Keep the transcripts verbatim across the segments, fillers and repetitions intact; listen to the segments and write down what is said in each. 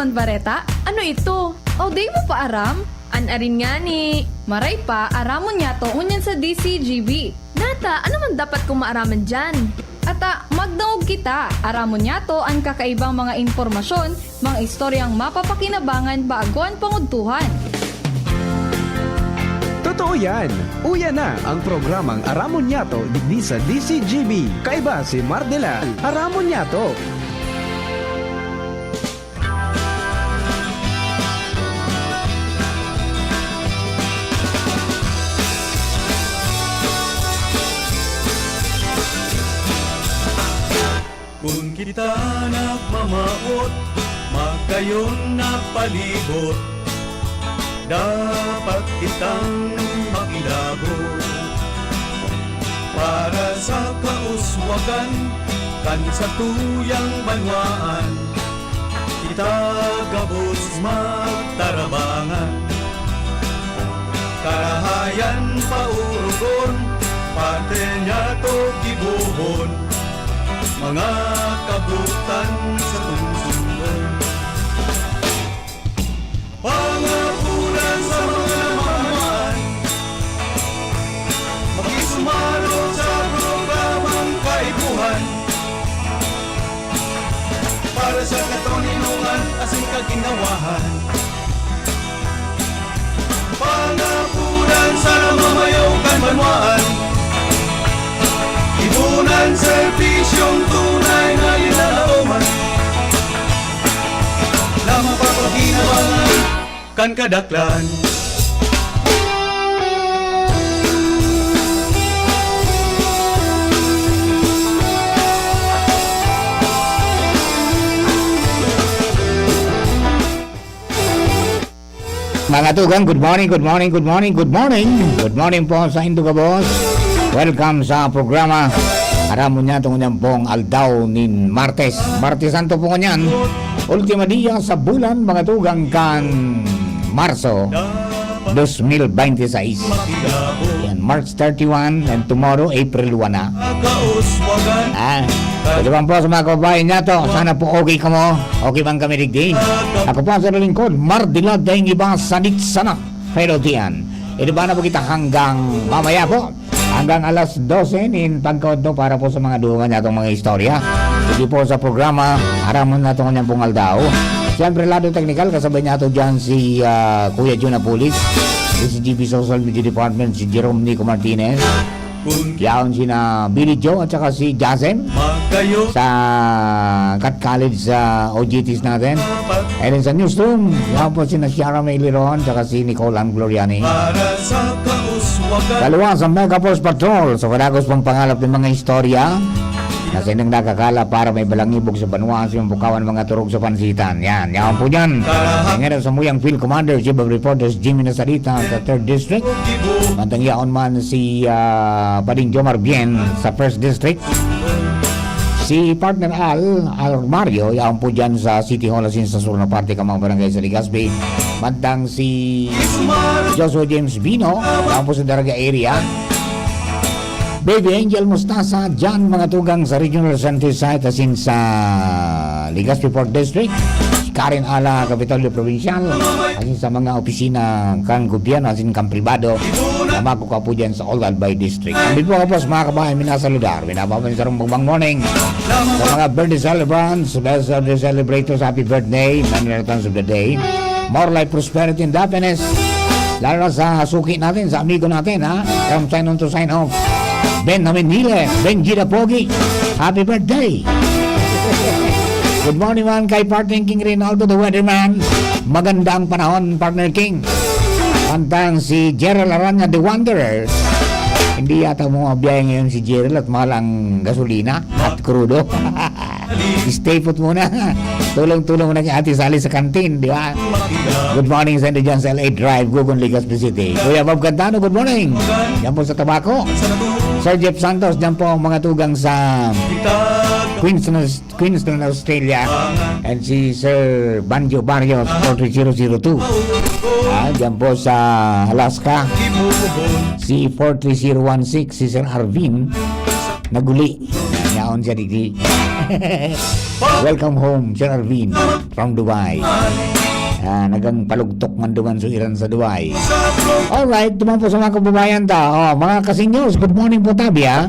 Bareta? Ano ito? O, di mo pa aram? An arin ngani. Maray pa, aramon niyato ngunyan sa D C G B. Nata, ano man dapat kong maaraman diyan? Ata, magdangog kita. Aramon niyato an kakaibang mga impormasyon, mga istoryang mapapakinabangan bago an pangudtuhan. Totoo yan! Uya na ang programang Aramon Niyato digdi sa D C G B. Kaiba si Mardelal. Aramon Niyato! Kun kita nagmamawot, magkayon na palibot, dapat kitang makilabot. Para sa kauswagan kan satuyang banwaan, kita gabos magtarabangan. Karahayan paorogon, patre niyato gibohon, mga kabutan sa tungsungon. Pangapunan sa mga namamaan, makisumaro sa programang kaipuhan. Para sa katoninongan asin kaginhawahan. Pangapunan sa namamayo kan banwaan. Ipunan serbisyong tunay na linalaoman. Na mapapakinabangan kan kadaklan. Mga tugang, good morning, good morning, good morning, good morning. Good morning po sa indo gabos. Welcome sa programa. Aramon niyato ngunyan pong aldaw nin Martes. Martes Santo po ngunyan. Ultima dia sa bulan, mga tugang, kan Marso dos mil bente seis. Yan, March thirty-one, and tomorrow, April one na. Ah, ito lang po sa mga kababayan niyato. Sana po okay kamo. Okay bang kami digdi? Ako po ang saralingkod, Mardila Daing Iba, Sanit Sana. Pero diyan, iniba na po kita hanggang mamaya po. Hanggang alas dose nin pagkaudto para po sa mga dugangan niyatong mga istorya. Hindi po sa programa, Aramon Niyato ngunyan pong aldaw. Siyempre, lado teknikal, kasabay niyato diyan si ah, Kuya Jun Apulis, D C G B Social Media Department, si Jerome Nico Martinez. Yaon sina Billy Joe at saka si Jazem sa Cat College sa O G Ts natin. And then sa newsroom, yaon po sina Ciara May Liron at saka si Nicole Ann Gloriani. Kaluwa sa Mega Force Patrol, sa kadagos pong pangalap ng mga istorya, na sa inyong nakakala para may balangibog sa banwa, sa iyong bukawan, mga turog sa pansitan. Yan, yaon po dyan. Ngayon sa muyang Field Commander, Chief of Reporters, Jimmy Nasarita, sa third District. Mantang yaon man si ah, Pading Jomar Bien sa first District. Si Partner Al, Al Mario, yaon po dyan sa City Hall, asin sa sur na parte ka mga barangay sa Legazpi. Mantang si Joshua James Bino, yaon po sa Daraga area. Baby Angel Mustasa, dyan mga tugang sa Regional Center Site, asin sa Legazpi Fourth District. Si Karen Ala, Kapitolyo Provincial, asin sa mga opisina kan gobyerno, asin kan pribado, na makukuha po dyan sa Old Albay District. Kami po, kapos, mga kabayan, minasaludar, minapapansarong magbang morning sa mga birthday celebrants, best birthday celebrators, happy birthday, many returns of the day. More life, prosperity, and happiness. Lalo na sa suki natin, sa amigo natin, ha? From sign on to sign off. Benjamin Hile, Benji the Pogi. Happy birthday! Good morning man kay Partner King Reynaldo, the weatherman. Maganda ang panahon, Partner King. Mantang si Gerald Aranya, the wanderer. Hindi yata mo mabiyahe ngayon si Gerald at mahal ang gasolina at krudo. Stay put muna. Tulong-tulong muna kay Ate Sally sa kantin, di ba? Good morning sa inyo dyan sa L A Drive, Gugon, Legazpi City. Kuya Bob Cantano, good morning. Yan po sa Tabaco. Sir Jeff Santos, dyan po ang mga tugang sa Queensland, Queensland, Australia. And si Sir Banjo Barrios, four three zero zero two. Ah, dyan po sa Alaska. Si four three zero one six, si Sir Arvin. Naguli. Yaon siya digdi. Welcome home, Sir Arvin, from Dubai. Ah, nagang palugtok man duman so iran sa Dubai. Alright, duman po sa mga kababayan ta. Oh, mga kasinyos, good morning po tabi, ha.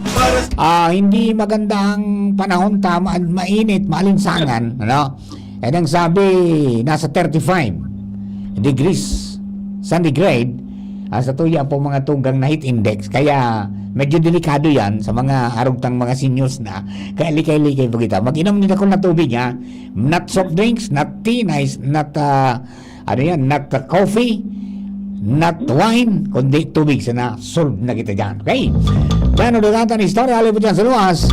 Ah, hindi maganda ang panahon ta, ma- mainit, maalinsangan, ano? And ang sabi, nasa thirty-five degrees centigrade, ah, sa tuya po mga tugang na heat index. Kaya medyo delikado yan sa mga arugtang mga seniors na. Kaya likay-likay po kita. Mag-inom nito ko na tubig, ha? Not soft drinks, not tea, not, not, ah, ano yan, not, ah, coffee, not wine, kundi tubig sana. Solve na kita dyan. Okay? Bueno, dugatan istorya, alipod dyan sa luwas.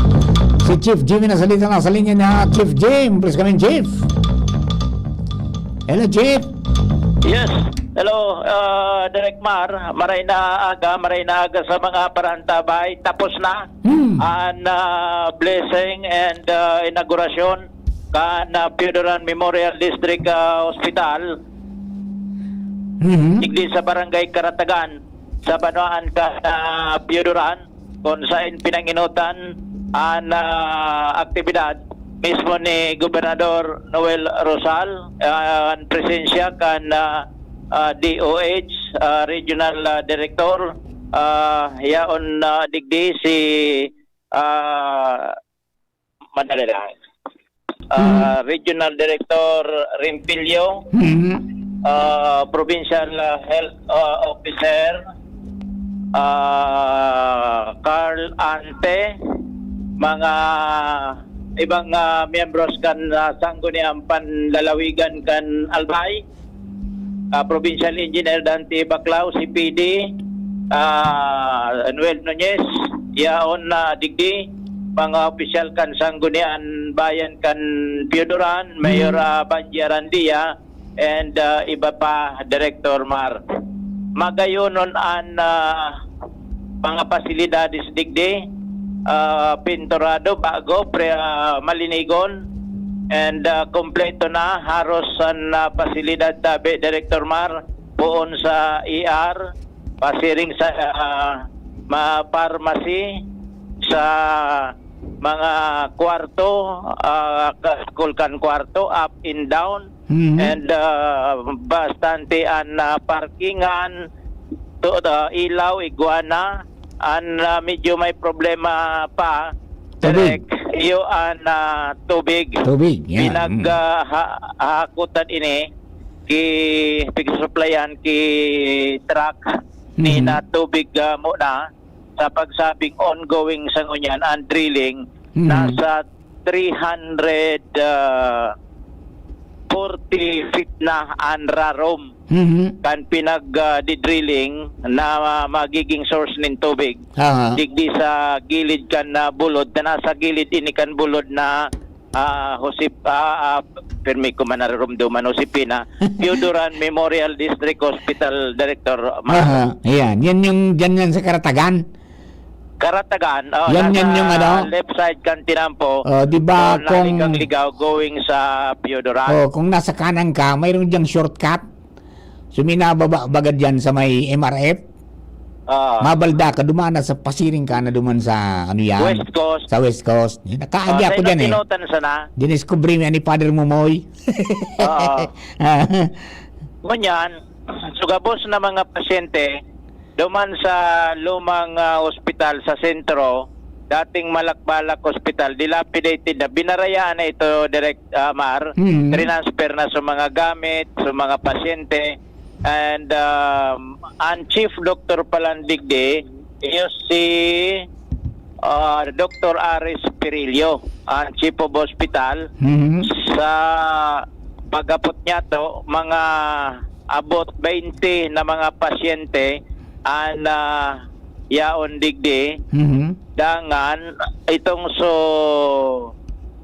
Si Chief Jimmy na salita na sa linya niya. Chief Jim, please come in, Chief. Hello, Chief. Yes. Hello, uh, Direk Mar. Maray na aga, maray na aga sa mga parantabay. Tapos na Hmm. an uh, blessing and uh, inaugurasyon kan uh, Pioduran Memorial District uh, Hospital. Mhm. Digdi sa Barangay Karatagan, sa banwaan kan uh, Pioduran, kung saan pinanginutan an uh, aktibidad mismo ni Gobernador Noel Rosal, uh, an presensya kan uh, uh, D O H, uh, Regional uh, Director, uh, yaon uh, digdi si uh, madali lang. Uh, Regional Director Rimpilio, Mhm. uh, Provincial uh, Health uh, Officer, uh, Carl Ante, mga ibang uh, miyembros kan uh, Sangguniang Panlalawigan kan Albay, uh, Provincial Engineer Dante Baclao, C P D, uh, Noel Nunez, yaon na digdi, mga opisyal kan Sanggunian Bayan kan Pioduran, Mayor uh, Banji Arandia, and uh, iba pa, Director Mar. Magayonon an uh, mga pasilidades digdi, uh, pinturado, bago, pre, uh, malinigon, and uh, kompleto na haros an uh, pasilidad tabi, Director Mar, poon sa E R, pasiring sa uh, ma pharmacy, sa mga kwarto, uh, school kan kwarto, up and down, Mhm. and uh, bastante an uh, parkingan, to, uh, ilaw, iguana, an uh, medyo may problema pa, Tubig. Direk, iyo an uh, tubig. Tubig, yeah. Pinag Mm. uh, ha- hakutan ini ki pigsusuplayan ki truck ni Mhm. na tubig uh, muna sa pagsabing ongoing sa ngunyan ang drilling Mhm. nasa three hundred uh, forty feet na ang rarom Mhm. kan pinag uh, didrilling na uh, magiging source nin tubig Aha. digdi sa gilid kan uh, bulod na nasa gilid ini kan bulod na ah Josep ah, ah, permi ko man narurumduman Josepina Pioduran Memorial District Hospital Director Mar- Aha. Ayan. Yan yung dyan yan sa Karatagan. Karatagan oh, Yan, nasa yan yung ano? left side kan tinampo Oh, di ba oh, kung naligang-ligaw going sa Pioduran Oh, kung nasa kanan ka, mayroon diyang shortcut. Suminababa bagad yan sa may M R F. Ah, Mabalda ka, dumana sa pasiring ka na duman sa ano yan? West Coast Sa West Coast. Nakaagi Ah, ako sa dyan eh. Inotinutan sana Diniscovery mi ni Father Momoy. Oo. Ngunyan, sugabos na mga pasyente duman sa lumang ah, ospital sa sentro, dating Malakbalak Hospital, dilapidated na. Binarayaan na ito, Direk ah, Mar. Hmm. Transfer na sa mga gamit, sa mga pasyente. And um, ang chief doctor palan digdi, iyo si ah, Doctor Aris Pirillo, ang chief of hospital. Mhm. Sa pagapot niya to, mga abot twenty na mga pasyente ang ah, yaon digdi. Mhm. Dangan, itong so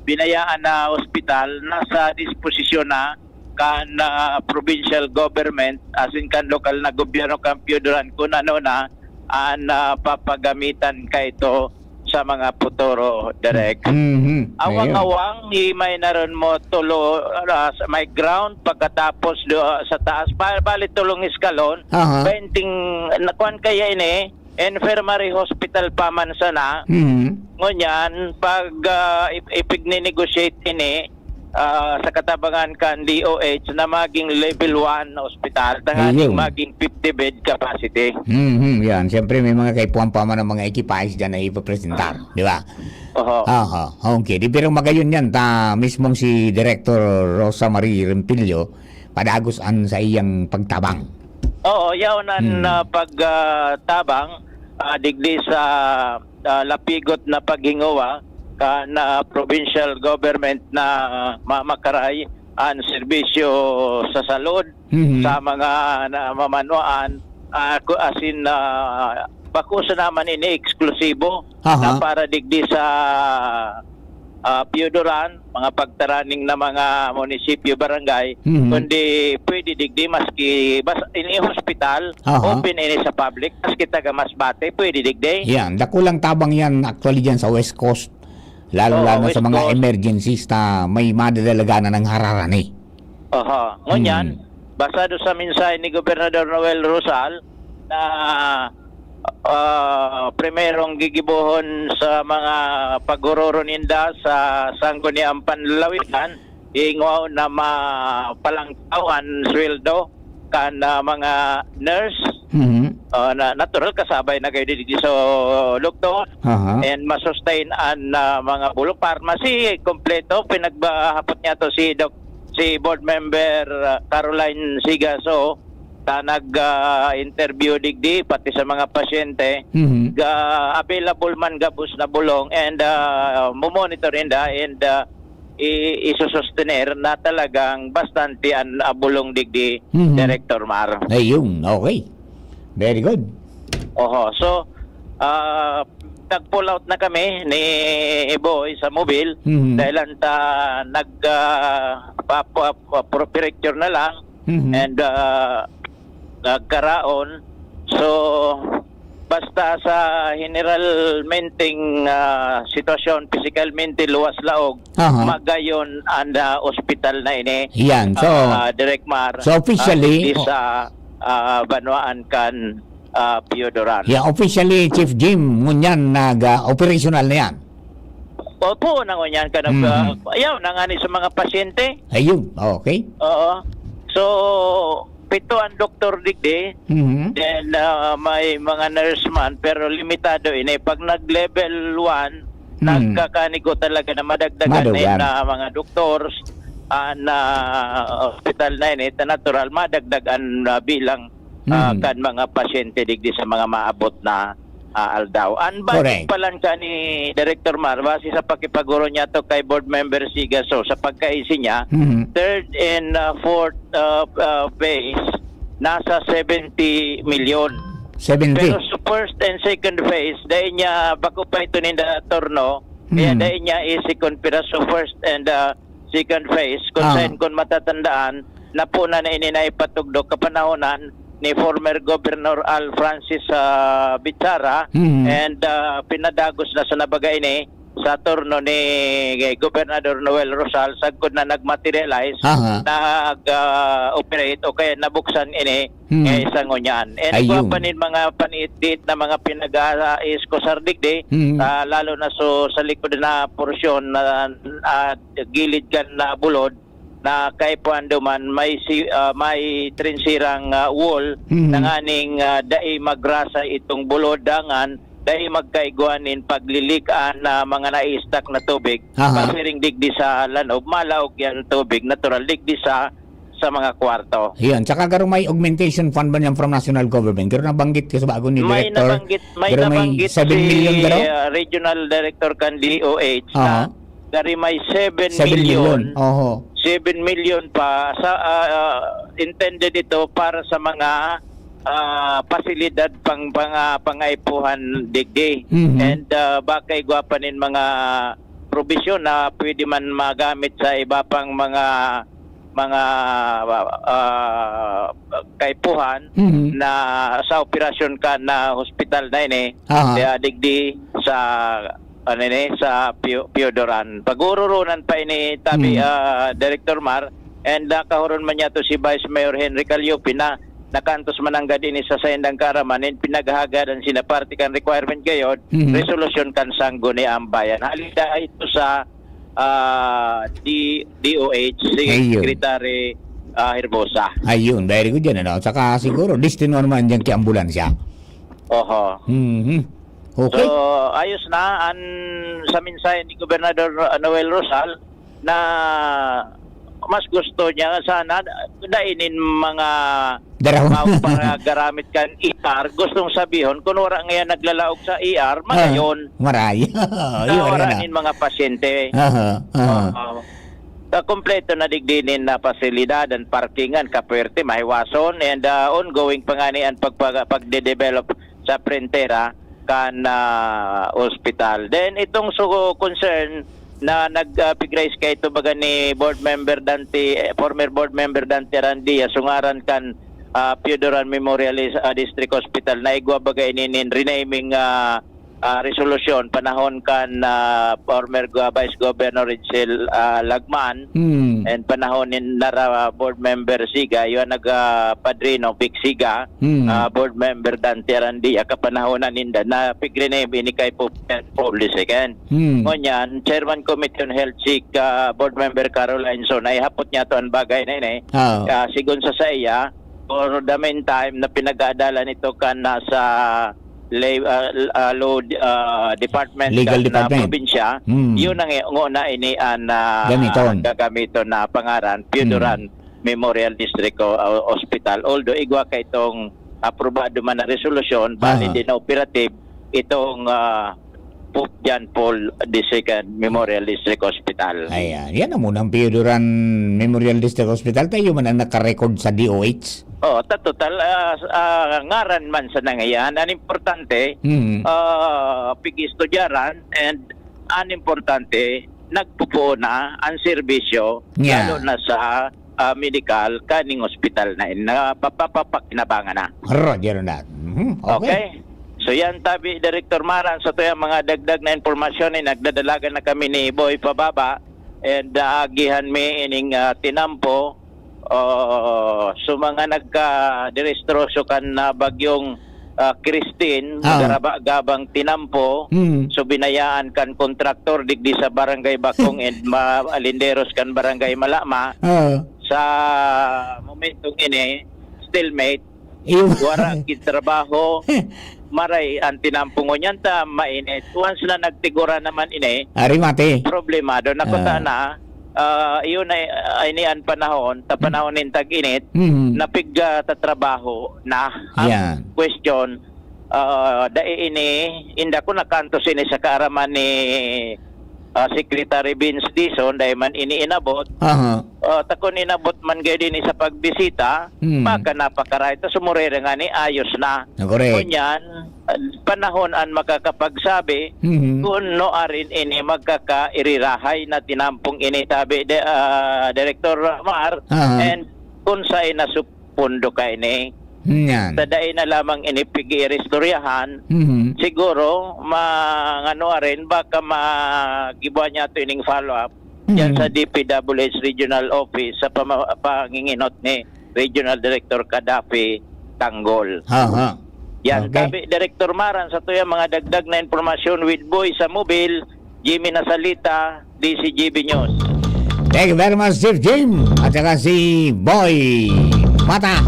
binayaan na ospital, nasa disposisyon na kan ah, provincial government, asin kan lokal na gobyerno kan Pioduran, kung ano na ang ah, papagamitan kaito sa mga puturo, Direk. Mhm. Ayun. Awang-awang, himay na ron mo tulo ah, sa may ground, pagkatapos do, sa taas, ba- bali tulong eskalon, Aha. twenty, nakuan kaya ini, infirmary hospital pa man sana. Mhm. Ngunyan, pag, ah, ip-, ipigni-negotiate ini, ah, sa katabangan kan D O H na maging level one na ospital, tanganing Ayun. maging fifty bed capacity. Mhm, yan. Siyempre, may mga kaipuhan pa man ang mga ekipahe diyan na ipapresentar, di ba? Oho. Aha, okay. Di, pero magayon yan, ta mismong si Director Rosa Marie Rempillo, padagos an saiyang pagtabang. Oo, yaon an, Hmm. ah, pag, ah, tabang, ah, digdi sa, ah, lapigot na paghingowa kan, ah, provincial government na, ah, ma-, makaray an serbisyo sa salud Mhm. sa mga na-, mamanwaan, ah, ku-, asin, ah, bako sana man ini eksklusibo Aha. na para digdi sa, ah, Pioduran, mga pagtaraning na mga munisipyo, barangay, Mhm. kundi pwede digdi maski bas-, ini hospital, Aha. open ini sa public, maski taga Masbate, pwede digdi. Yan, dakulang tabang yan actually dyan sa West Coast. Lalo-lalo Oo, sa West mga Coast. emergencies na may madadalaga na ng hararani. Aha. Ngunyan, Hmm. basado sa mensahe ni Gobernador Noel Rosal na, ah, primerong gigibohon sa mga paguroro ninda sa Sangguniang Panlalawigan, ingwaw na mapalangkaw an sweldo kan, ah, mga nurse. Mhm. Ah, na, natural, kasabay na kayo digdi sa doktor. Aha. And masustain an, ah, mga bulong. Pharmacy, kompleto. Pinaghapot niya to si Doc, si Board Member, ah, Caroline Sigaso, ta nag, ah, interview digdi, pati sa mga pasyente. Mhm. Ga, available man gabos na bulong and, ah, mo-monitor ninda and, ah, i-, isusustener na talagang bastante an, ah, bulong digdi, Mhm. Director Mar. Ayun, okay. Very good. Oho. So, ah, nag-pull out na kami ni Boy sa Mobil Mhm. dahil ang ta-, nag, ah, pa-, pa-, pa-, picture na lang Mhm. and, ah, nagkaraon. So, basta sa generalmenteng, ah, sitwasyon, pisikalmente luwas laog, Aha. magayon an, ah, ospital na ini, Yan. So, ah, Direk Mar, so officially, ah, digdi o- sa, ah, banwaan kan, ah, Piodoran. Yeah, officially, Chief Jim, ngunyan nag, ah, operational na yan. Opo, na ngunyan ka nag, Mhm. ah, ayaw, na nga ni sa mga pasyente. Ayun, okay. Oo. So, pito ang doktor digdi. Mhm. Then, ah, may mga nurse man, pero limitado ini. Pag nag-level one, Hmm. nagkakanigo talaga na madagdagan Madagdagan. na mga doctors, ah, na hospital na ini, ta natural, madagdagan na bilang, ah, Hmm. kan mga pasyente digdi sa mga maabot na, ah, aldaw. Ang budget Correct. pa lang ka ni Director Mar, base sa pakipaguro niya to kay Board Member Sigaso, sa pagkaisi niya, Hmm. third and, ah, fourth, ah, ah, phase, nasa seventy milyon. Seventy. Pero sa first and second phase, dai niya, bako pa ito ninda turno, kaya Hmm. dai niya i-second pira sa first and, ah, second phase. Kung Ah. saan, kung matatandaan, napuna na ini na ipatugdok kapanahonan ni former Governor Al Francis, ah, Bichara, Hmm. and, ah, pinadagos na sa nabaga ini sa turno ni Gobernador Noel Rosal, sagkod na nag-materialize, Aha. nag, ah, operate o kaya nabuksan ini Hmm. nga isa ngunyan. And Ayun. kuha pa nin mga paniit-diit na mga pinag-aiskusar digdi, Hmm. ah, lalo na so sa likod na porsyon na, ah, gilid kan na bulod, na kaipuhan duman may si, ah, may trensirang, ah, wall Hmm. na nganing, ah, dai magrasa itong bulod, dangan dai magkaigwa nin paglilik-an na mga nai-stuck na tubig. Aha. Pasiring digdi sa lanog, malaog yan tubig, natural, digdi sa, sa mga kwarto. Yan. Tsaka garo may augmentation fund ba niyan from national government? Garo nabanggit ka sa bago ni May Director? nabanggit, may Garo may nabanggit seven million si, garo? ah, Regional Director kan D O H na Aha. gari may seven million. Seven million. Oho. Seven million pa sa, ah, ah, intended ito para sa mga, ah, pasilidad pang, pang, ah, pangaipuhan digdi. Mhm. And, ah, baka igwa pa nin mga probisyon na pwede man magamit sa iba pang mga, mga, ah, kaipuhan Mhm. na sa operasyon kan na hospital na ini. Aha. Kaya digdi sa, ano ni, sa Pio-, Piodoran. Pag-uururunan pa ini, tabi, Hmm. ah, Director Mar, and, ah, kahuron man niya to si Vice Mayor Henry Calliope na nakantos man nanggad ini sa saindang kaaraman, nin pinaghahagadan sinda parte kan requirement gayod, Mhm. resolusyon kan Sangguniang Bayan. Halida ito sa, ah, D-, D O H, si Ayun. Secretary, ah, Herbosa. Ayun, very good yan, ano? Saka siguro, destino naman dyan kay ambulansya. Oho. Mhm. Okay. So, ayos na. An, sa mensahe ni Gobernador Noel Rosal, na mas gusto niya sana dai nin mga Darahon. Tao para garamit kan E R. Gustong sabihon, kung wala ngayon naglalaog sa E R, Ah, magayon. Maray. Yun, Nawara yan, ah. nin mga pasyente. Aha, aha. Oo. Sa kompleto na digdi nin na pasilidad, ang parkingan, kapwerte, mahiwason, and, ah, ongoing pa nga ni ang pagpag-, pagde-develop sa prentera kan, ah, ospital. Then, itong su-, concern na nag, ah, pig-raise kaito baga ni board member Dante, eh, former board member Dante Arandia, sungaran kan, ah, Pio Duran Memorial Is-, ah, District Hospital, na igwa baga ini nin renaming, ah, ah, resolusyon panahon kan, ah, former go-, Vice Governor Edsel, ah, Lagman, Hmm. and panahon ni Nara board member Siga, yun nag, ah, padrino, Vic Siga, Hmm. ah, board member Dante Arandia, kapanahonan ninda na pigrename ini kay Pope Paul the Second. Hmm. Ngunyan, Chairman Committee on Health, si, ah, Board Member Caroline So, naihapot niya to ang bagay na ini. Ah. Ah, sigon sa saiya, for the meantime, na pinag-aadalan ito kan nasa la-, ah, ah, law, ah, department Legal kan, ah, department. probinsya, Hmm. yun ang i-, nguna ini an, ah, Gamiton. gagamiton na pangaran, Pio Hmm. Duran Memorial District o, o, Hospital. Although igwa ka itong aprobado man na resolusyon, valid Aha. din na operative itong, ah, Pope John Paul the Second Memorial District Hospital. Ayan. Yan ang munang Pio Duran Memorial District Hospital. Tayo man ang nakarecord sa D O H. Oo, ta total, ah, ah, ngaran man sa nangayan. Ang importante, Hmm. ah, pig-istudyaran, and ang importante, nagpupuon na ang serbisyo, Yeah. lalo na sa, ah, medikal, kaning ospital na in-, na papapakinabangan na. Roger that. Mhm. Okay. Okay? So yan, tabi, Director Maran, sa tuyang mga dagdag na impormasyon, eh, nagdadalagan na kami ni Boy Pababa, and naagihan mi ining, ah, tinampo, oh, so mga nagka-, direstroso kan, ah, bagyong, ah, Christine, Ah. garaba-gabang tinampo, Hmm. so binayaan kan kontraktor digdi sa Barangay Bakong and ma-, alinderos kan Barangay Malama. Ah. Sa momentong ini, stalemate, Iyo. wara gid trabaho, maray ang tinampo ngunyan ta mainit. Once na nagtiguran naman ini, Ari mati. problemado na. Ah. Kuta na, ah, iyon ay, ay ni an panahon, ta panahon nin tag-init, Mhm. na pig, ah, tatrabaho na. Ang Yan. question, ah, dai ini, inda ko nakantos ini sa kaaraman ni, ah, Secretary Vince Dizon, dai man ini inabot. Aha. Ah, ta kun inabot man gayod ini sa pagbisita, Hmm. baka napakaray ta sumurere nga ni ayos na. Ah, correct. Ngunyan, ah, panahon an makakapagsabi Mhm. kun no arin ini magkakairirahay na tinampong ini, tabi de, ah, Director Mar, Aha. and kun sa ina sup-, pondo kaini. Yan. Sa dai na lamang ini pig-iiristoryahan, Mhm. siguro, ma-, ngano arin, baka magibuan niya to ining follow-up diyan Mhm. sa D P W H Regional Office sa pama-, panginginot ni Regional Director Kadafi Tanggol. Aha. Yan, Okay. tabi, Director Maran, sa tuyang mga dagdag na impormasyon with Boy sa Mobil, Jimmy Nasalita, D C G B News. Thank you very much, Chief Jim. At saka si Boy Mata.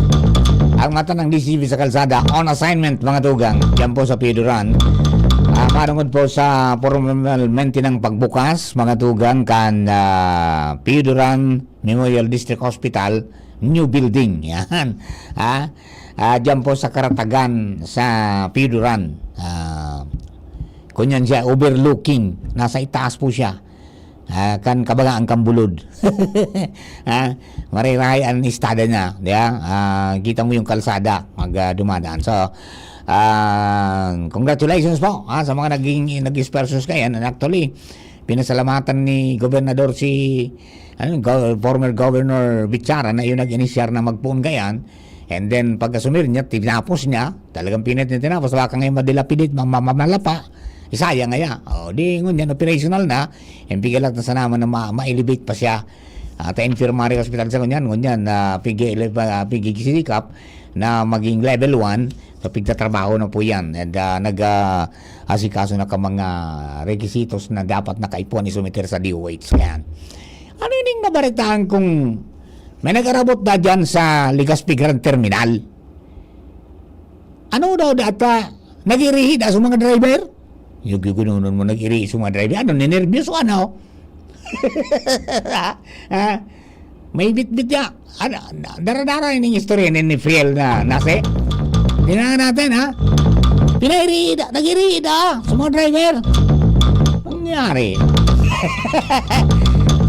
Ang mata ng D C B sa kalsada, on assignment, mga tugang. Diyan po sa Pio Duran. Ah, marungod po sa formalmente ng pagbukas, mga tugang, kan, ah, Pio Duran Memorial District Hospital, new building. Yan. Ah, ah, diyan po sa karatagan sa Pio Duran. Ah, kunyan siya, overlooking. Nasa itaas po siya. Ah, kan kabagaan kan bulod. Ah, marirahay an istada niya, di ba? Ah, kita mo yung kalsada mag, ah, dumadaan. So, ah, congratulations po, ah, sa mga naging, nag-expressos kayan. And actually, pinasalamatan ni Gobernador si, ano, Go-, former Governor Bichara na yung nag-inisyar na magpoon kayan. And then, pag-asumir niya, tinapos niya, talagang pinit niya tinapos, baka ngayon madilapidit, ma-, ma-, mamalapa. Isaya ngaya. O, di, ngunyan, operational na. Yung pigalat na sana man na ma-, ma-elevate pa siya. At infirmary hospital sa ngunyan, ngunyan, na pigi-, ah, pigi-, sisikap. na maging level one, so pigtatrabaho na po yan. And, ah, nag, ah, asikaso na ka mga requisitos na dapat na kaipuhan isumiter sa D O H. Yan. Ano ining nabaritaan kung may nag-arabot na dyan sa Legazpi Grand Terminal? Ano daw data? Nag-irihi da sa mga driver? Yung gigununon mo, nag-irihi sa mga driver. Ano, ninervyos o ano? Ha? May bitbit ya. Ano, dara-dara ining istorya ni, ni Friel na nasi. Tingnan natin, ha? Pinairihi da, nag-irihi da sa mga driver. Nangyari.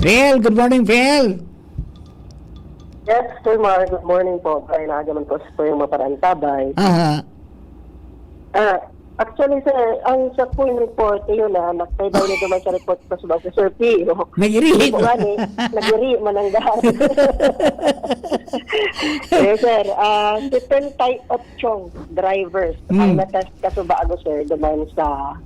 Friel, good morning, Friel. Yes, Sir Mar, good morning po. Ay, naagaman po sa po yung maparantabay. Aha. Ah, actually, sir, ang sa po yung report, yun na, nagpaybay na naman sa report ko sa Sir Pio. Nag-irihi. Hindi po nga eh, nag-iri, mananggal. Eh, sir, ah, setenta y ocho drivers ang Mm. natest kasubago, sir, duman sa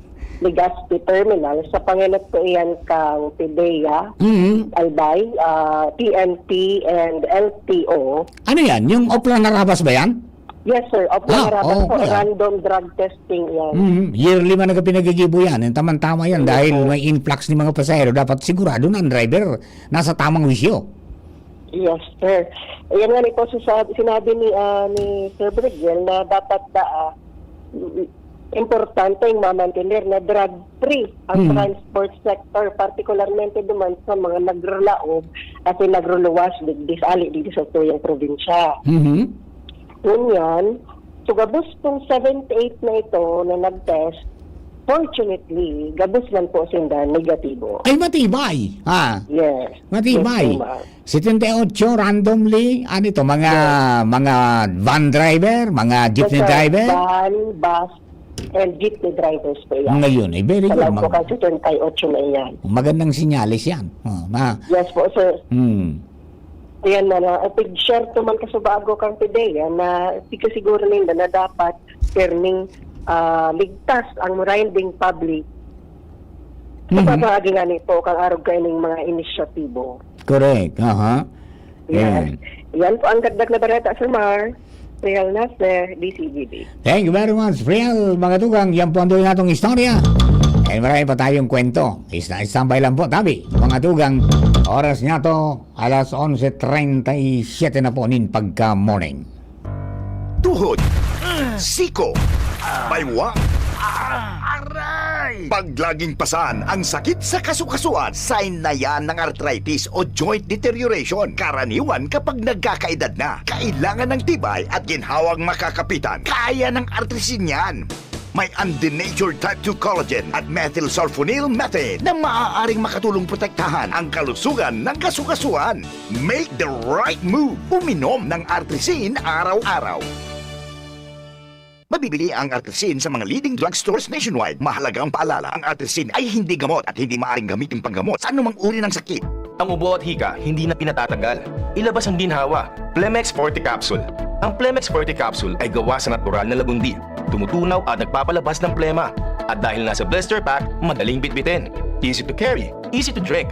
Legazpi Terminal. Sa pangenot po iyan kang PDEA, Mhm. Albay, ah, P N P, and L T O. Ano yan? Yung Oplan Harabas ba yan? Yes, sir. Oplan Ah, Harabas po, okay, ah. Random drug testing yan. Mhm. Yearly man ang pinaggigibo yan. Yung tamang-tama yan dahil may influx ni mga pasahero. Dapat sigurado na ang driver nasa tamang wisyo. Yes, sir. Ayan nga ni po, sinabi, sinabi ni, ah, ni Sir Brigel na dapat da, ah, mm, importante yung mamantener na drug-free ang Hmm. transport sector, particularmente duman sa mga nagralaog at nagruluwas digdi sa ali digdi sa tuyang probinsya. Mhm. Ngunyan, so gabos tong seventy-eight na ito na nag-test, fortunately, gabos man po sinda negatibo. Ay, matibay. Ha? Yes. Matibay. Yes, ma'am. Setenta y ocho randomly, ano ito, mga, mga van driver, mga jeepney Yes, sir. driver. Van, bus, and jeepney drivers po yan. Ngayon, eh, very Sa good. loob po Mag- ng setenta y ocho na yan. magandang sinyales yan. Oh, na, Yes po, sir. hmm. Ayan na, na pig-share to man kasubago kang PDEA na siguro ninda na dapat pirming ah, ligtas ang riding public. Sa Mhm. pamahagi nga nito, kang arog kaining mga inisyatibo. Correct. Aha. Yes. Yan. Yan po ang dagdag na bareta, Sir Mar. Real Nasser, D C G B. Thank you very much, Friel, mga tugang. Yan po ang dulo natong istorya. And marami pa tayong kwento. Is-, standby lang po, tabi. Mga tugang, oras niya to, alas onse treinta y siete na po nin pagka-morning. Tuhod, siko, baywa, aray! Pag laging pasan ang sakit sa kasukasuan, sign na yan ng arthritis o joint deterioration. Karaniwan kapag nagkakaedad na, kailangan ng tibay at ginhawang makakapitan. Kaya ng Artrisin yan. May undenatured type two collagen at methylsulfonyl methane na maaaring makatulong protektahan ang kalusugan ng kasukasuan. Make the right move. Uminom ng Artrisin araw-araw. Mabibili ang Artrisin sa mga leading drugstores nationwide. Mahalagang paalala, ang Artrisin ay hindi gamot at hindi maaaring gamitin panggamot sa anumang uri ng sakit. Ang ubo at hika hindi na pinatatanggal. Ilabas ang ginhawa. Plemex Forte Capsule. Ang Plemex Forte Capsule ay gawa sa natural na lagundi. Tumutunaw at nagpapalabas ng plema. At dahil nasa blister pack, madaling bitbitin. Easy to carry, easy to drink.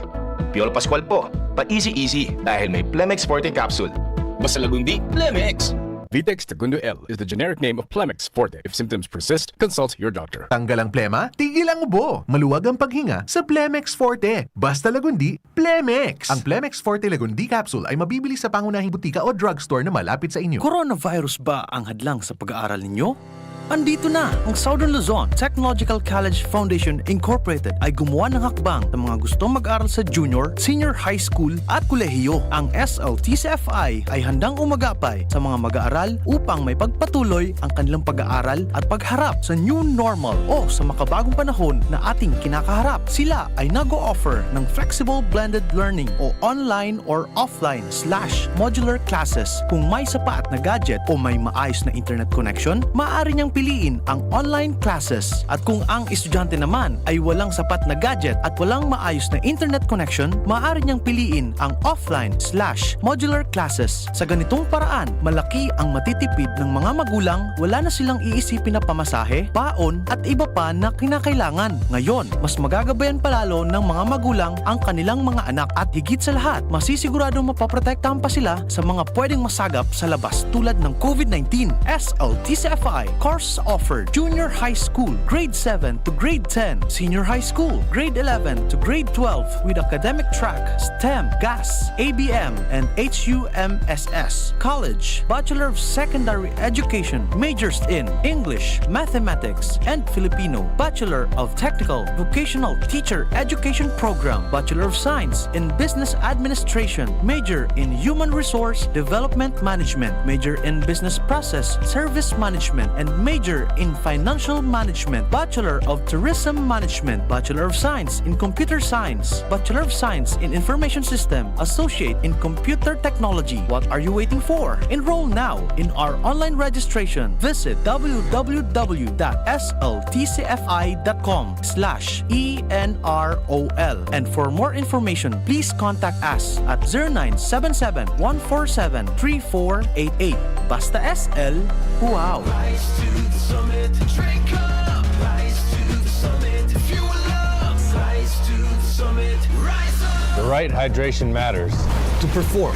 Piolo Pascual po, pa-easy-easy dahil may Plemex Forte Capsule. Basta lagundi, Plemex! Vitex Segundo L is the generic name of Plemex Forte. If symptoms persist, consult your doctor. Tanggal ang plema, tigil ang ubo. Maluwag ang paghinga sa Plemex Forte. Basta lagundi, Plemex! Ang Plemex Forte Lagundi Capsule ay mabibili sa pangunahing butika o drugstore na malapit sa inyo. Coronavirus ba ang hadlang sa pag-aaral ninyo? Andito na! Ang Southern Luzon Technological College Foundation Incorporated ay gumawa ng hakbang sa mga gustong mag-aral sa junior, senior high school at kolehiyo. Ang S L T C F I ay handang umagapay sa mga mag-aaral upang may pagpatuloy ang kanilang pag-aaral at pagharap sa new normal o sa makabagong panahon na ating kinakaharap. Sila ay nag-o-offer ng flexible blended learning o online or offline slash modular classes. Kung may sapat na gadget o may maayos na internet connection, maaari niyang piliin ang online classes. At kung ang estudyante naman ay walang sapat na gadget at walang maayos na internet connection, maaari niyang piliin ang offline slash modular classes. Sa ganitong paraan, malaki ang matitipid ng mga magulang, wala na silang iisipin na pamasahe, baon, at iba pa na kinakailangan. Ngayon, mas magagabayan pa lalo ng mga magulang ang kanilang mga anak at higit sa lahat, masisiguradong mapoprotektahan pa sila sa mga pwedeng masagap sa labas tulad ng COVID nineteen. S L T C F I course offered: Junior High School, Grade seven to Grade ten, Senior High School, Grade eleven to Grade twelve, with academic track, STEM, GAS, A B M, and H U M S S. College, Bachelor of Secondary Education, majors in English, Mathematics, and Filipino, Bachelor of Technical Vocational Teacher Education Program, Bachelor of Science in Business Administration, major in Human Resource Development Management, major in Business Process Service Management, and major in Financial Management, Bachelor of Tourism Management, Bachelor of Science in Computer Science, Bachelor of Science in Information System, Associate in Computer Technology. What are you waiting for? Enroll now in our online registration. Visit w w w dot s l t c f i dot com slash e n r o l. And for more information, please contact us at zero nine seven seven, one four seven, three four eight eight. Basta S L, wow! Rise to the summit, drink up. Rise to the summit, fuel up. Rise to the summit, rise up. The right hydration matters. To perform.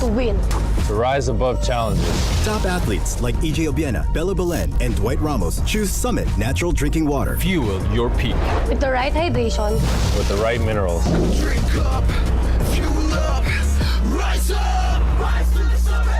To win. To rise above challenges. Top athletes like E J Obiena, Bella Belen, and Dwight Ramos choose Summit Natural Drinking Water. Fuel your peak. With the right hydration. With the right minerals. Drink up, fuel up, rise up, rise to the summit.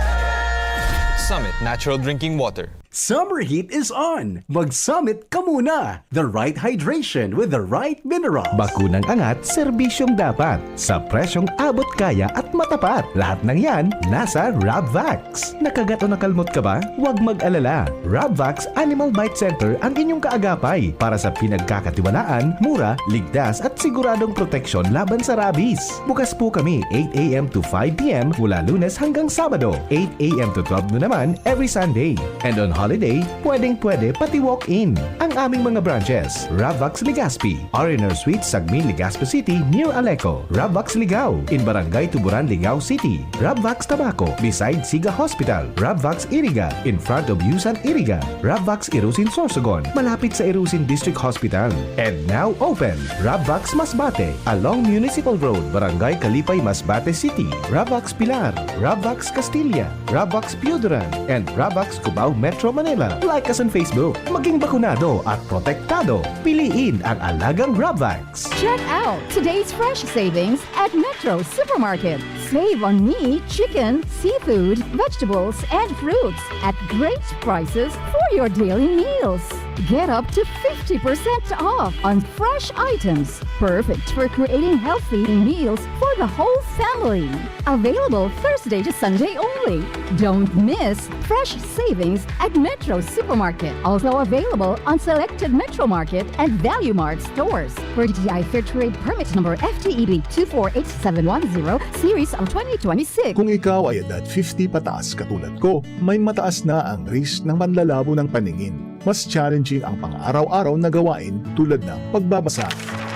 Summit Natural Drinking Water. Summer heat is on! Mag-Summit ka muna! The right hydration with the right minerals. Bakunang angat, serbisyong dapat. Sa presyong abot kaya at matapat. Lahat ng yan, nasa Rabvax. Nakagat o nakalmot ka ba? Huwag mag-alala. Rabvax Animal Bite Center ang inyong kaagapay para sa pinagkakatiwalaan, mura, ligtas at siguradong proteksyon laban sa rabies. Bukas po kami eight a m to five p m mula Lunes hanggang Sabado, eight a m to twelve noon naman every Sunday. And on holiday, pwedeng-pwede pati walk-in. Ang aming mga branches, Rabvax Legazpi, R and R Suite, Sagmin, Legazpi City, near Aleco, Rabvax Ligao, in Barangay Tuburan, Ligao City, Rabvax Tabaco, beside Siga Hospital, Rabvax Iriga, in front of Yusan Iriga, Rabvax Irusin Sorsogon, malapit sa Irusin District Hospital. And now open, Rabvax Masbate, along Municipal Road, Barangay Kalipay, Masbate City, Rabvax Pilar, Rabvax Castilla, Rabvax Pioduran, and Rabvax Cubao, Metro Manila. Like us on Facebook. Maging bakunado at protektado. Piliin ang alagang Rabvax. Check out today's fresh savings at Metro Supermarket. Save on meat, chicken, seafood, vegetables, and fruits at great prices for your daily meals. Get up to fifty percent off on fresh items, perfect for creating healthy meals for the whole family. Available Thursday to Sunday only. Don't miss fresh savings at Metro Supermarket. Also available on selected Metro Market and Value Mart stores. Per D T I Fair Trade Permit Number F T E B two four eight seven one zero, Series of twenty twenty-six. Kung ikaw ay edad fifty pataas katulad ko, may mataas na ang risk ng panlalabo ng paningin. Mas challenging ang pang-araw-araw na gawain tulad ng pagbabasa,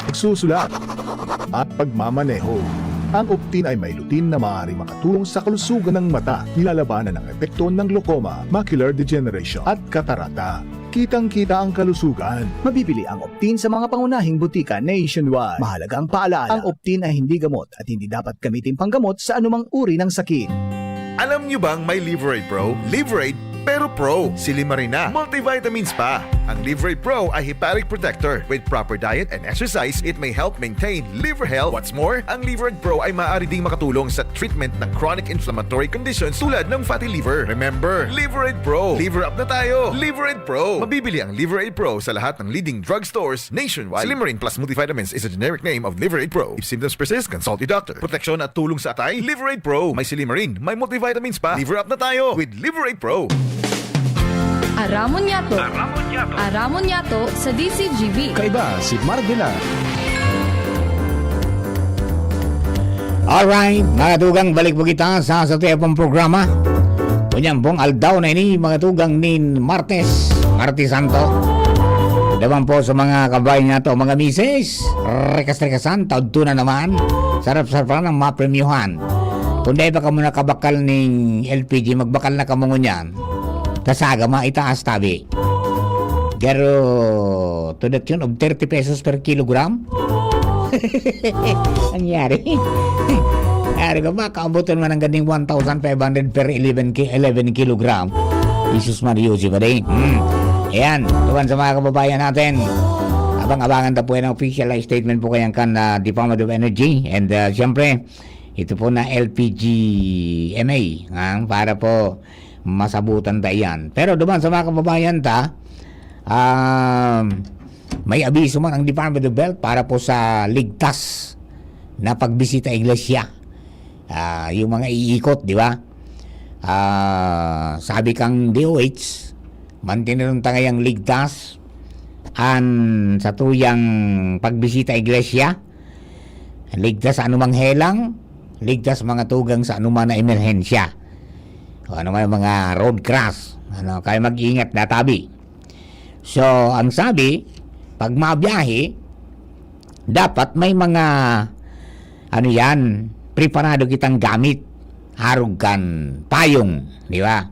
pagsusulat, at pagmamaneho. Ang Optin ay may lutein na maaaring makatulong sa kalusugan ng mata, nilalabanan ang epekto ng glaucoma, macular degeneration, at katarata. Kitang-kita ang kalusugan. Mabibili ang Optin sa mga pangunahing butika nationwide. Mahalagang paalaala, ang Optin ay hindi gamot at hindi dapat gamitin panggamot sa anumang uri ng sakit. Alam niyo bang may Liver Aid Pro? Liver Aid, pero Pro. Silimarin na. Multivitamins pa. Ang Liver Aid Pro ay hepatic protector. With proper diet and exercise, it may help maintain liver health. What's more, ang Liver Aid Pro ay maaari ding makatulong sa treatment ng chronic inflammatory conditions tulad ng fatty liver. Remember, Liver Aid Pro. Liver up na tayo. Liver Aid Pro. Mabibili ang Liver Aid Pro sa lahat ng leading drugstores nationwide. Silimarin Plus Multivitamins is a generic name of Liver Aid Pro. If symptoms persist, consult your doctor. Proteksyon at tulong sa atay, Liver Aid Pro. May silimarin, may multivitamins pa. Liver up na tayo with Liver Aid Pro. Aramon Yato. Aramon Yato. Aramon Yato sa D Z G B. Kaiba si Marvela. Alright, mga tugang, balik po kita sa, sa atong programa. Unyang pong aldaw na ini, mga tugang, nin Martes. Martes Santo. Daman po sa mga kabayan nato, mga misis, rekas-rekasan, taudto na naman. Sarap-sarap na ng mapremyuhan. Kung dai pa kamo nakabakal ning L P G, magbakal na kamo ngunyan. Kasaga, maitaas tabi. Pero to the tune of thirty pesos per kilogram. Nangyari. Nangyari ka ba? Kaabutan man ang ganing one thousand five hundred per eleven ki-, eleven kilogram. Jesus Mario, si Padi. Hmm. Ayan, tuwan sa mga kababayan natin. Abang-abangan ta po yan ang official na statement po kayang kan, ah, Department of Energy. And, ah, siyempre, ito po na L P G M A, ha? Para po masabutan ta iyan. Pero duman sa mga kababayan ta, um, may abiso man ang Department of Health para po sa ligtas na pagbisita iglesia. Ah, yung mga iikot, di ba? Ah, sabi kang D O H, mantineron ta ngayang ligtas an satuyang pagbisita iglesia, ligtas sa anumang helang, ligtas mga tugang sa anuman na emerhensya. O ano man mga road crash, ano, kaya mag-ingat na tabi. So, ang sabi, pag mabiyahe, dapat may mga, ano yan, preparado kitang gamit. Arog kan payong, di ba?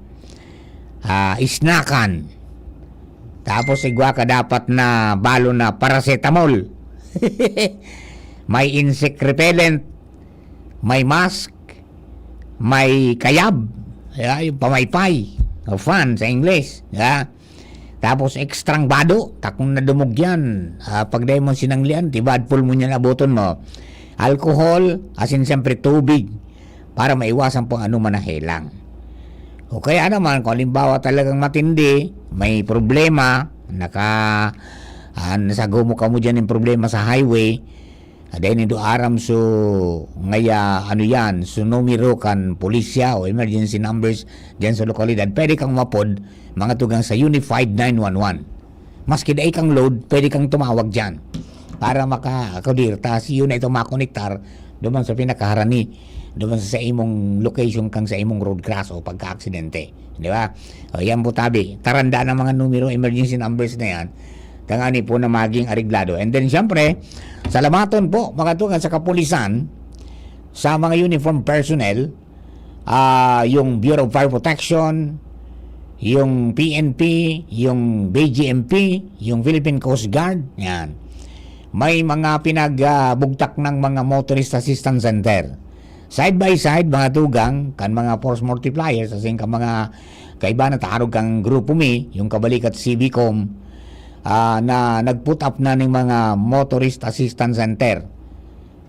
Ah, isnakan. Tapos igwa ka dapat na balon na paracetamol. May insect repellent, may mask, may kayab, ya, yung pamaypay, o fan sa English, ya. Tapos extrang bado, takong nadumog yan. Ah, pag dahil mo sinanglian, tibad pulmon yan aboton mo. Alcohol, asin siyempre tubig, para maiwasan po ang anuman na helang. O kaya naman, kung halimbawa talagang matindi, may problema, naka, ah, nasagumok ka mo dyan yung problema sa highway, dai nindo aram so ngaya ano yan, so numero kan pulisya o emergency numbers dyan sa lokalidad, pwede kang umapod, mga tugang sa Unified nine one one. Maski dai kang load, pwede kang tumawag dyan para maka-, ako dir, ta si yun na ito makonektar duman sa pinakaharani, duman sa, sa imong location kang sa imong road crash o pagka-aksidente. Di ba? O, yan po tabi. Tarandaan ang mga numero, emergency numbers na yan. Tangani po na maging areglado. And then, siyempre, salamaton po, mga tugang sa kapulisan, sa mga uniform personnel, ah, yung Bureau of Fire Protection, yung P N P, yung B G M P, yung Philippine Coast Guard, yan. May mga pinag, ah, bugtak ng mga motorist assistance center. Side by side, mga tugang, kan mga force multipliers, asin kan mga kaiba na taharog kan Grupo Mi, yung kabalikat C B com, ah, na nag-put up na ning mga motorist assistance center.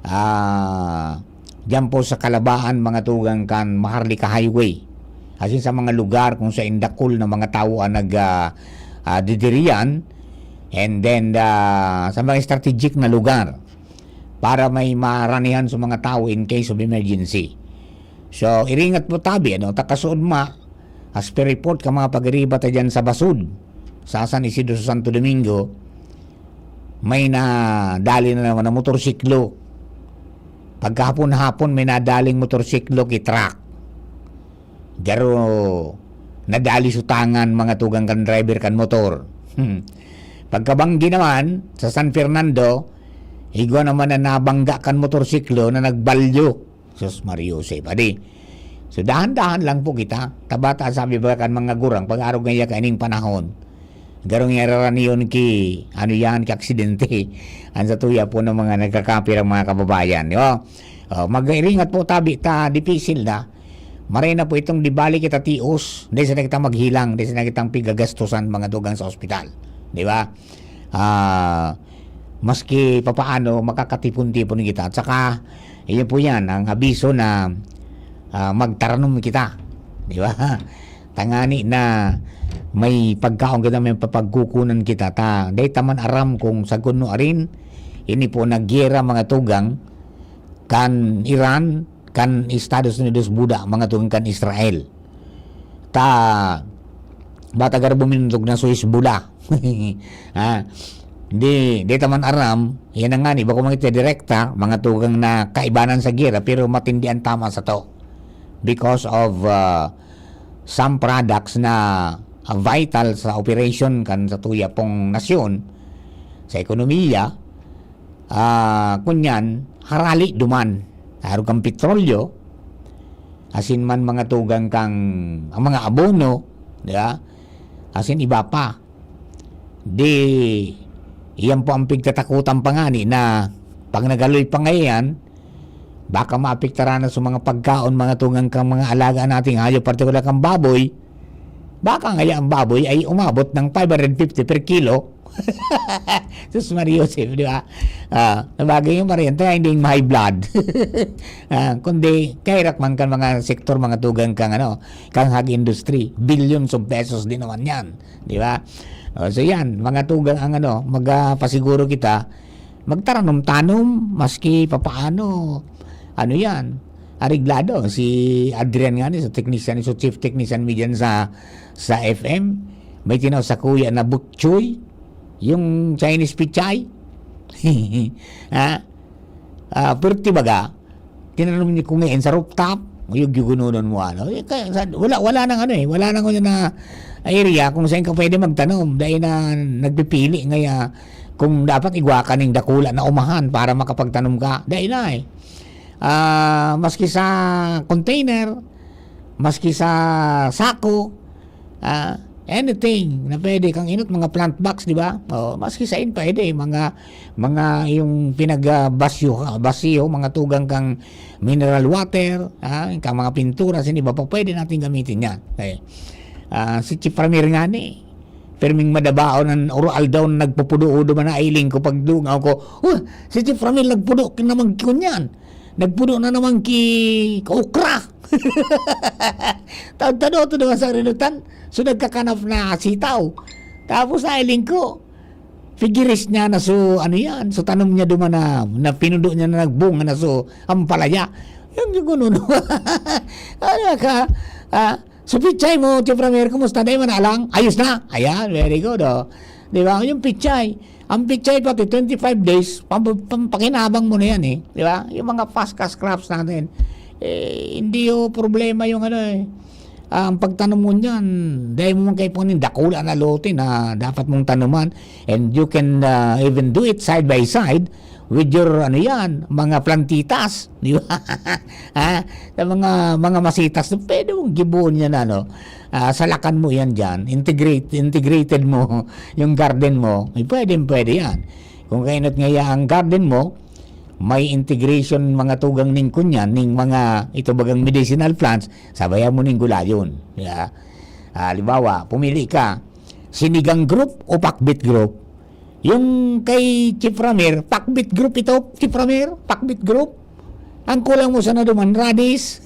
Ah, diyan po sa Kalabaan, mga tugang, kan Maharlika Highway. Asin sa mga lugar kung sa indakol na mga tawo ang nag, ah, ah, didiriyan, and then, ah, sa mga strategic na lugar para may maranihan sa mga tawo in case of emergency. So, iringat po tabi, ano, ta kasuodma, as per report ka mga pagiriba ta dyan sa Basud, sa San Isidro, sa Santo Domingo, may nadali na naman na motorsiklo. Pagkahapon-hapon, may nadaling motorsiklo ki truck. Garo, nadali sutangan mga tugang kan driver kan motor. Hmm. Pagkabanggi naman, sa San Fernando, igwa naman na nabangga kan motorsiklo na nagbalyo. Sus Mario Jose, padi. So, dahan-dahan lang po kita. Tabata, sabi ba kan mga gurang, pag-arog ngaya kaining panahon, garong yararaniyon ki, ano yan, ki aksidente. Ang sa tuya po ng mga nagkakapir ang mga kababayan, di ba? Oh, mag-iringat po tabi ta, dipisil na. Maray na po itong di bali kita tios, di sa kita maghilang, di sa kitang pigagastusan mga dugang sa ospital. Di ba? Ah, maski papaano, makakatipon-tipon kita. At saka, iyon po yan, ang abiso na, ah, magtaranom kita. Di ba? Tangani na may pagkaon kita, may papagkukunan kita. Ta, dai ta man aram kung sa kuno arin, ini po nagyera mga tugang, kan Iran, kan Estados Unidos buda, mga tugang kan Israel. Ta, bata garbo minundog na so Hezbollah. Ha? Di, di ta man aram, yan na nga ni, bako mangita direkta, mga tugang na kaibanan sa gira, pero matindi ang tama sa to. Because of, uh, some products na ah, vital sa operation kan sa tuya pong nasyon, sa ekonomiya, ah, kunyan, harali duman. Arog kan petrolyo, asin man mga tugang kang, ang mga abono, di ba? Asin iba pa. Di, iyan po ang pigtatakutan pa ngani na pag nagaloy pa ngayon, baka maapektaran na sa mga pagkaon, mga tugang kang mga alaga nating hayop, partikular kang baboy. Baka ngaya ang baboy ay umabot ng five hundred fifty per kilo. Sus Maria Joseph, di ba? Ah, sabagay yung pariente, hindi yung high blood. Ah, kundi, kairak man kan mga sektor, mga tugang kang, ano, kang hog industry. Billions of pesos din naman yan. Di ba? O, so yan, mga tugang ang, ano, magpasiguro kita, magtaranom-tanom, maski papaano, ano yan, areglado. Si Adrian nga ni, so technician, so chief technician mi dyan sa, sa F M, may tinaw sa kuya na butchoy, yung Chinese pichay. Ha? Ah, pwerte baga, tinanom niya kung ngayon sa rooftop, yung gigununun mo, ano. Eh, kaya sa, wala, wala nang ano eh, wala nang ano na area kung saan ka pwede magtanom. Dahil na nagpipili ngaya kung dapat igwa ka ning dakula na umahan para makapagtanom ka. Dahil na eh. Ah, maski sa container, maski sa sako, ah, anything na pwede kang inot, mga plant box, di ba? O, maski sa in pwede, mga, mga yung pinag, ah, basyo, basyo, mga tugang kang mineral water, ah, kang mga pintura, sin iba pa, pwede natin gamitin yan. Okay. Ah, si Chief Ramir nga ni, perming madabaon ang uro aldaw na nagpupudo-udo man na ailing ko pagdungaw ko. "Huh, si Chief Ramir nagpudo naman kunyan. Nagpudo na naman ki okra." Taon-taon to naman sa rinutan. So, nagkakanap na sitaw. Tapos, ailing ko. Figiris niya na so, ano yan, so tanom niya duman na, na pinudo niya na nagbunga na so, ampalaya. Yung, yung ano, ano ka, ah, so pichay mo, Chief Ramir, kumusta? Dahil man na lang, ayos na. Ayan, very good, oh. Di ba? Yung pichay. Ang pichay pati, twenty-five days, pam-, pampakinabang mo na yan eh. Di ba? Yung mga fast cash crops natin, eh, hindi yung problema yung ano eh. Ang pagtanom mo niyan, dahil mo man kayo po ning dakula na lote na dapat mong tanuman, and you can, ah, even do it side by side with your, ano yan, mga plantitas, di ba? Ha? Sa mga, mga masitas, pwede mong gibuon yan, ano, ah, salakan mo yan dyan, integrate, integrated mo yung garden mo, eh, pwede, pwede yan. Kung kainot nga ang garden mo, may integration mga tugang ning kunyan, ning mga ito bagang medicinal plants, sabayan mo ning gulayon. Yeah. Ah, halimbawa, pumili ka, sinigang group o pakbit group? Yung kay Chief Ramir, pakbit group ito, Chief Ramir, pakbit group. Ang kulang mo sana duman, radis.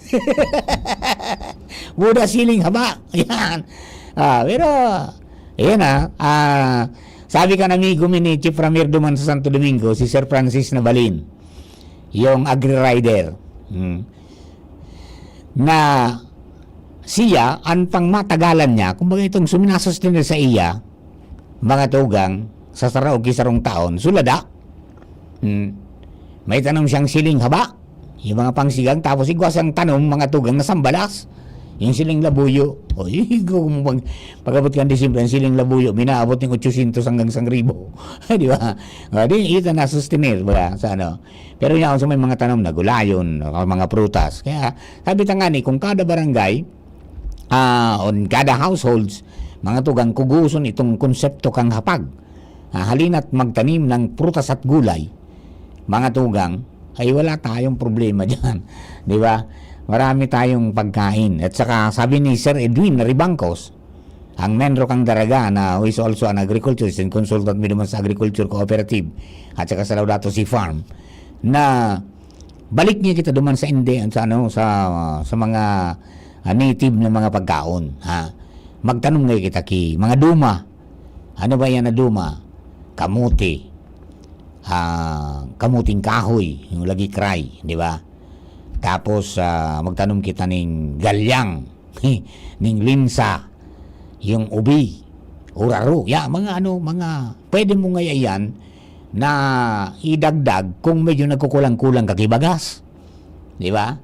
Buda siling haba. Yan. Ah, pero, ayan ah, ah, sabi kan amigo mi ni Chief Ramir duman sa Santo Domingo, si Sir Francis Nabalin, yung agri-rider. Hmm. Na siya, ang pangmatagalan niya, kumbaga itong suminasustenir sa iya, mga tugang, sa saraog ki sarong taon, sulada. Hmm. May tanom siyang siling haba, yung mga pangsigang, tapos igwa siyang tanom, mga tugang na sambalas. Yung siling labuyo. O, yung pag, pag-abot kan Disyembre, ang siling labuyo, minaabot yung otsosyentos hanggang isang ribo. Di ba? O, di, ito na sustenir, ba, sa ano. Pero yan, sa may mga tanom na gulayon, o mga prutas. Kaya, sabi ta nga ni, kung kada barangay, ah, on kada households, mga tugang, kuguson itong konsepto kang hapag. Ah, halina't magtanim ng prutas at gulay, mga tugang, ay wala tayong problema diyan, di ba? Marami tayong pagkain. At saka, sabi ni Sir Edwin Ribangcos, ang membro kang Daraga na who is also an agriculturist and consultant mi naman sa agriculture cooperative at saka sa Laudato Si Farm, na balik niya kita duman sa indi, sa ano, sa, sa mga, ah, native na mga pagkaon, ha? Magtanom ngayon kita ki mga duma. Ano ba yan na duma? Kamote. Ah, kamuting kahoy, yung lagi cry, di ba? Tapos, ah, magtanom kita ning galyang, ning linsa, yung ubi, uraro, ya, mga ano, mga pwede mo ngayon yan na idagdag kung medyo nagkukulang-kulang ka ki bagas. Di ba?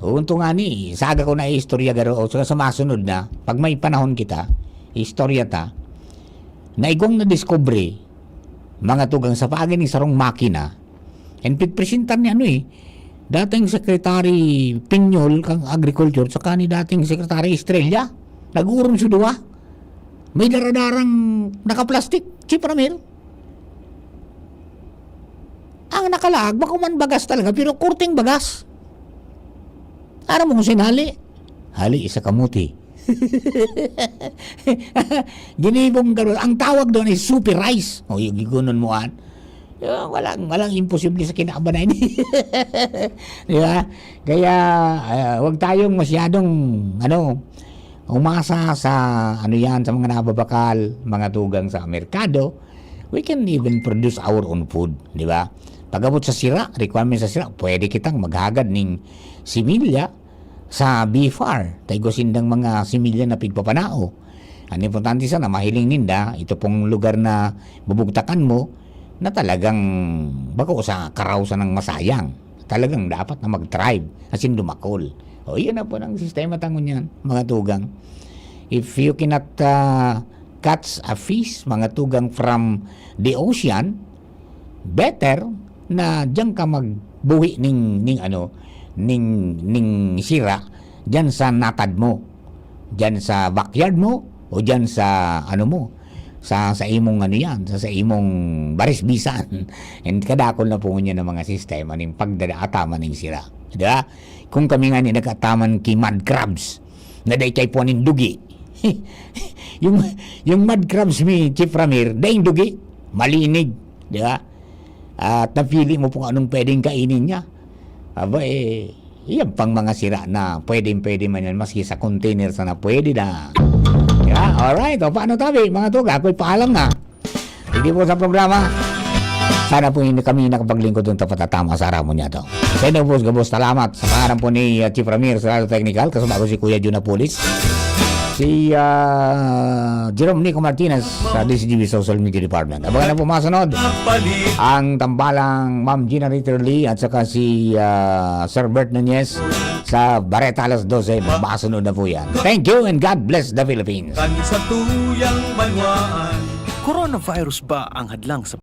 Unto nga ni, saga ko na istorya garo, o sa, sa masunod na, pag may panahon kita, istorya ta, na igwang nadiskubre, mga tugang, sa paagi ning sarong makina, and pigpresentar ni ano eh, dating Secretary Piñol kang Agriculture, saka ni dating Secretary Estrella. Nag-uurong sa duwa. May daradarang nakaplastik, Chief Ramir. Ang nakalaag, bako man bagas talaga, pero kurting bagas. Aram mo kung saan hali? Hali sa kamuti. Ginibong garo. Ang tawag doon ay super rice. O, yung gigunon mo an. Yung walang, walang imposible sa kinaban na ini. Di ba? Kaya, ah, wag tayong masyadong, ano, umasa sa, ano yan, sa mga nababakal, mga tugang sa merkado. We can even produce our own food, di ba? Pag-abot sa sira, requirement sa sira, pwede kitang maghagad ning similya sa B F A R. Ta igwa sindang mga similya na pigpapanao. Ang importante sana, mahiling ninda, ito pong lugar na bubugtakan mo, na talagang bako sa karaw sanang masayang. Talagang dapat na mag-thrive, as in lumakol. O, iyan na po ang sistema ta ngunyan, mga tugang. If you cannot, ah, catch a fish, mga tugang, from the ocean, better na diyan ka magbuhi ning, ning ano, ning, ning sira, diyan sa natad mo, diyan sa backyard mo, o diyan sa ano mo, sa, sa imong ano yan, sa, sa imong barisbisan. And kadakol na po niya ng mga sistema ning pagdadaataman ning sira. Di ba? Kung kami nga ni nagkataman ki mud crabs, na dai kay puwan nin dugi. yung, yung mud crabs mi, Chief Ramir, daing dugi, malinig, di ba? At napili mo kung anong pwedeng kainin niya. Aba, eh, yan pang mga sira na pwedeng-pwede man yan, maski sa container sana pwede na. Di ba? Alright, o paano tabi, mga tugang? Ako'y paalam na. Hindi po sa programa. Sana po hindi kami nakapaglingkod ng tapat at tama sa aramon niya to. Sa inyo po, gabos, salamat. Sa pangalan po ni, uh, Chief Ramir, sa Radyo Technical, kasama ko si Kuya Jun Apulis. Si, ah, Jerome Nico Martinez sa D C G B Social Media Department. Abangan na po mga sunod. Ang tambalang Ma'am Gina Ritter Lee at saka si, ah, Sir Bert Nunez sa Bareta alas dose. Masunod na po yan. Thank you and God bless the Philippines. Kan satuyang banwaan. Coronavirus ba ang hadlang sa